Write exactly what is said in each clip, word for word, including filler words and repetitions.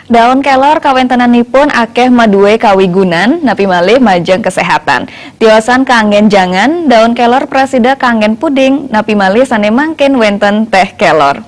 Daun kelor kawénténanipun akéh madué kawigunan, napi malih majeng kaséhatan. Tiosan kaanggén jangan, daun kelor prasida kaanggén puding, napi malih sané mangkin wénten téh kelor.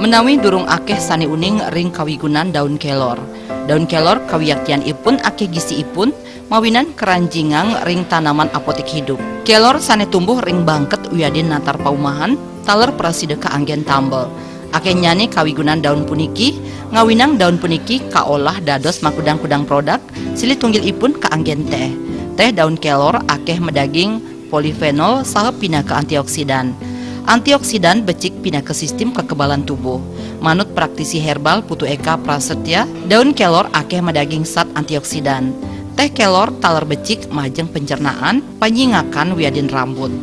Menawi durung akéh sané uning ring kawigunan daun kelor. Daun kelor kawiaktianipun akéh gisiipun, mawinan karanjingang ring tanaman apotik hidup. Kelor sané tumbuh ring bangket wiadin natar paumahan, taler prasida kaanggén tambel. Akéhnyané kawigunan daun puniki, ngawinang daun puniki kaolah dados makudang-kudang produk, silih tunggilipun kaanggén téh. Téh daun kelor akéh madaging polifenol saha pinaka antioksidan. Antioksidan becik pinaka sistem kekebalan tubuh. Manut praktisi herbal Putu Eka Prasetya, daun kelor akéh madaging zat antioksidan. Téh kelor taler becik majeng pencernaan, panyingakan wiadin rambut.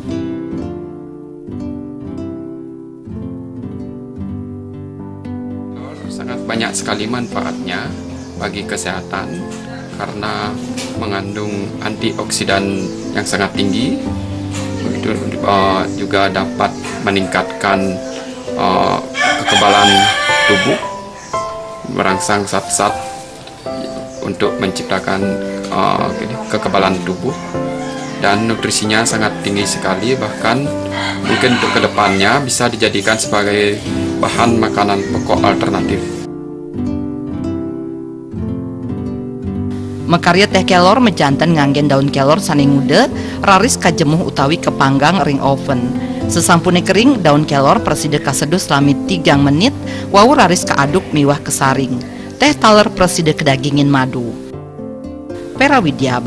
Sangat banyak sekali manfaatnya bagi kesehatan karena mengandung antioksidan yang sangat tinggi. Itu, eh, juga dapat meningkatkan, eh, kekebalan tubuh, merangsang zat-zat untuk menciptakan, eh, gini, kekebalan tubuh, dan nutrisinya sangat tinggi sekali, bahkan mungkin untuk kedepannya bisa dijadikan sebagai bahan makanan pokok alternatif. Makarya téh kelor majanten nganggén daun kelor sané nguda, raris kajemuh utawi kapanggang ring oven. Sasampuné kering, daun kelor prasida kaseduh salami tigang menit, wau raris kaaduk miwah kasaring. Téh taler prasida kadagingin madu. Pera Widya